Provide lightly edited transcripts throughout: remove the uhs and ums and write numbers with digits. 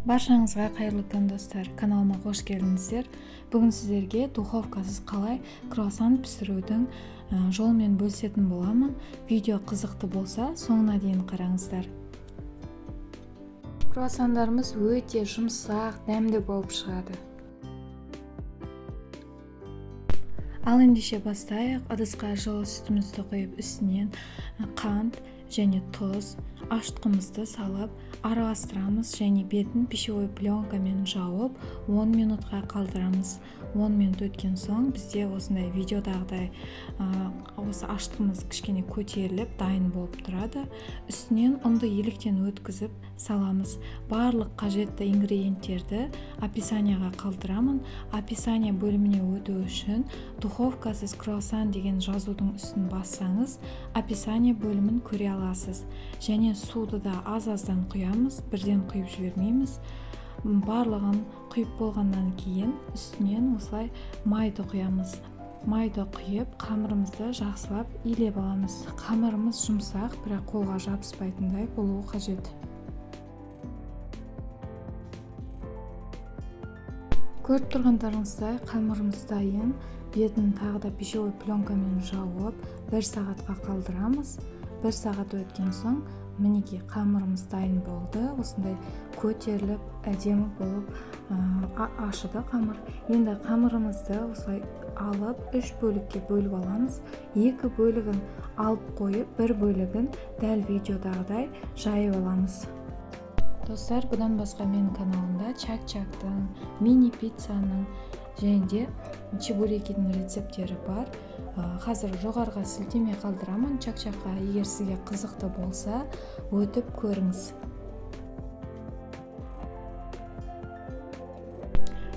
Баршаңызға қайырлы күн, достар! Каналыма қош келдіңіздер. Бүгін сіздерге духовкасыз қалай круассан пісірудің жолымен бөлісетін боламын. Видео қызықты болса, соңына дейін қараңыздар. Круассандарымыз өте жұмсақ, дәмді болып шығады. Ал ендеше бастайық. Ыдысқа жылы сүтімізді құйып, үстінен қант және тұз, ашытқымызды салып араластырамыз және бетін пищевой пленкамен жауып 10 минутқа қалдырамыз. 10 минут өткен соң бізде осындай видеодағыдай осы ашытқымыз кішкене көтеріліп дайын болып тұрады. Үстінен ұнды електен өткізіп саламыз. Барлық қажетті ингредиенттерді описанияға қалдырамын. Описание бөліміне өту үшін духовкасыз круассан деген жазудың үстін бассаңыз, описание бөлімін көре аласыз. Және суды да аз-аздан құямыз, бірден құйып жібермейміз. Барлығын құйып болғаннан кейін үстінен осылай майды құямыз. Майды құйып, қамырымызды жақсылап илеп аламыз. Қамырымыз жұмсақ, бірақ қолға жабыспайтындай болуы қажет. Көріп тұрғандарыңыздай, қамырымыз дайын. Бетін тағы да пищевой пленкамен жауып, 1 сағатқа қалдырамыз. 1 сағат өткен соң мінекей қамырымыз дайын болды. Осындай көтеріліп, әдемі болып ашыды қамыр. Енді қамырымызды осылай алып, 3 бөлікке бөліп аламыз. 2 бөлігін алып қойып, 1 бөлігін дәл видеодағыдай жайып аламыз. Достар, бұдан басқа менің каналымда чак-чактың, мини пиццаның және де чебурекидің рецепттері бар. Қазір жоғарыға сілтеме қалдырамын чак-чакқа, егер сізге қызықты болса, өтіп көріңіз.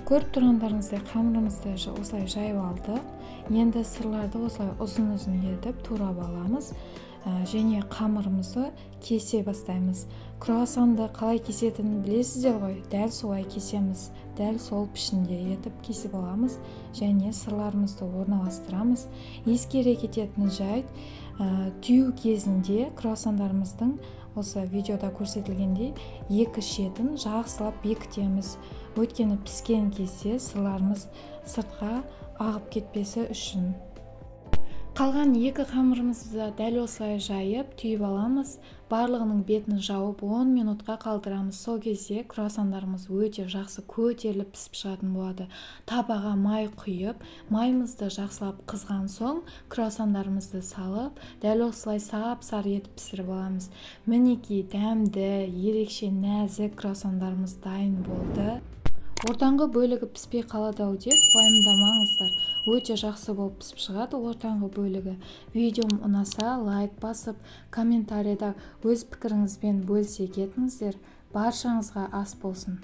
Көріп тұрғандарыңыздай, қамырымызды осылай жайып алдық. Енді сырларды осылай ұзын-ұзын етіп турап аламыз. Және қамырымызды кесе бастаймыз. Круассанды қалай кесетінін білесіздер ғой, дәл солай кесеміз, дәл сол пішінде етіп кесіп аламыз және сырларымызды орналастырамыз. Ескере кететін жайт, түю кезінде круассандарымыздың осы видеода көрсетілгендей екі шетін жақсылап бекітеміз. Өйткені піскен кезде сырларымыз сыртқа ағып кетпесі үшін. Қалған екі қамырымызды да дәл осылай жайып, түйіп аламыз. Барлығының бетін жауып 10 минутқа қалдырамыз. Сол кезде круассандарымыз өте жақсы көтеріліп пісіп шығатын болады. Табаға май құйып, майымызды жақсылап қызған соң круассандарымызды салып, дәл осылай сап-сары етіп пісіріп аламыз. Мінекей дәмді, ерекше нәзік круассандарымыз дайын болды. Ортаңғы бөлігі піспей қалады ау деп уайымдамаңыздар. Өте жақсы болып пісіп шығады ортаңғы бөлігі. Видеом ұнаса лайк басып, комментарийда өз пікіріңізбен бөлісе кетіңіздер. Баршаңызға ас болсын.